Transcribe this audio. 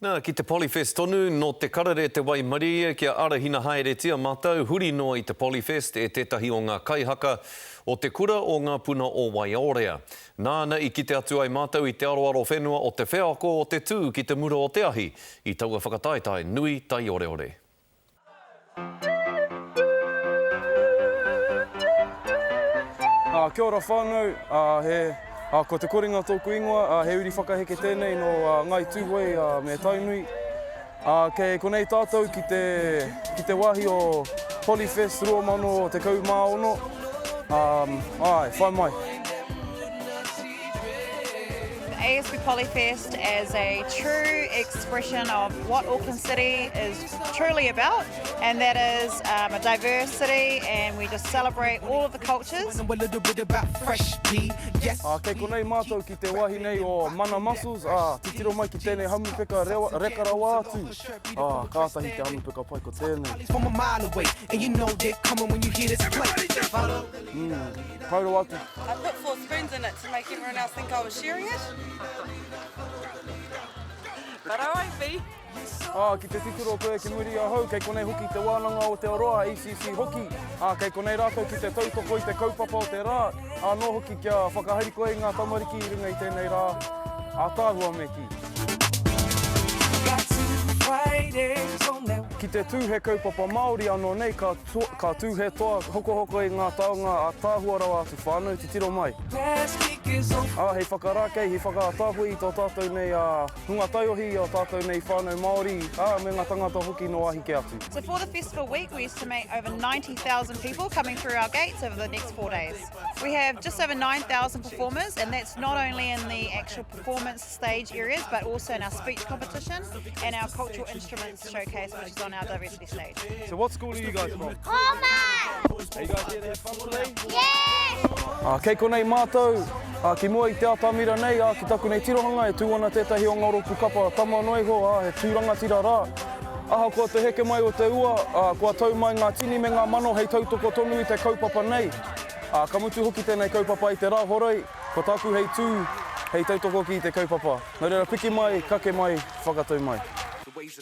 Nā, ki te Polyfest tonu, nō te karere te waimarie kia arahina haeretia mātou huri noa i te Polyfest e tētahi o ngā kaihaka o te kura o Ngā Puna o Waiaorea. Nāna i kite atu ai mātou i te aroaro whenua o te wheako o te tū ki te mura o te ahi i taua whakataetae nui taioreore. Kia ora whānau, he, ko Te Koringa tōku ingoa, he uri whakaheke tēnei nō Ngāi Tūhoe me Tainui. Kei konei tātou ki te, ki te wāhi o Polyfest 2016. Āe, whai mai. ASB Polyfest as a true expression of what Auckland City is truly about, and that is um, a diverse city, and we just celebrate all of the cultures. Ā, kei konei mātou ki te wāhi nei o Mana Muscles, ā, titiro mai ki tēnei hamupeka rewa, reka rawa atu. Ā, kātahi te hamupeka pai ko tēnei. Mm, pai rawa atu. I put four spoons in it to make everyone else think I was sharing it. But I won't be. Ā, ki te titiro koe ki muri i ahau, kei konei hoki Te Wānanga o Aotearoa, ACC hoki, ā, kei konei rātou ki te tautoko i te kaupapa o te rā, anō hoki kia whakaharikoa i ngā tamariki i runga i tēnei rā ātaahua me kī. Ki te tū he kaupapa Māori anō nei, ka, ka tū he toa hokohoko i ngā taonga ātaahua rawa atu whānau, titiro mai. Ā, hei whakarākei, hei whakaātaahua i tō tātou nei, ā, hunga taiohi i ō tātou nei whānau Māori, ā, me ngā tangata hoki nō wāhi kē atu. So for the festival week we estimate over 90,000 people coming through our gates over the next four days. We have just over 9,000 performers and that's not only in the actual performance stage areas but also in our speech competition and our cultural instruments showcase which is on our diversity stage. So what school are you guys from? Hōmai! Are you guys here to have fun today? Yes! Ā, kei konei mātou, ā, ki mua i te atamira nei, ā, ki taku nei tirohanga e tū ana tētahi o ngā rōpū kapa tama noa iho, ā, he tū rangatira rā. Ahakoa te heke mai o te ua, ā, kua tau mai ngā tini me ngā mano hei tautoko tonu i te kaupapa nei. Ā, ka mutu hoki tēnei kaupapa i te Rāhoroi, ko tāku hei tū, hei tautoko ki te kaupapa. Nō reira, piki mai, kake mai, whakatau mai.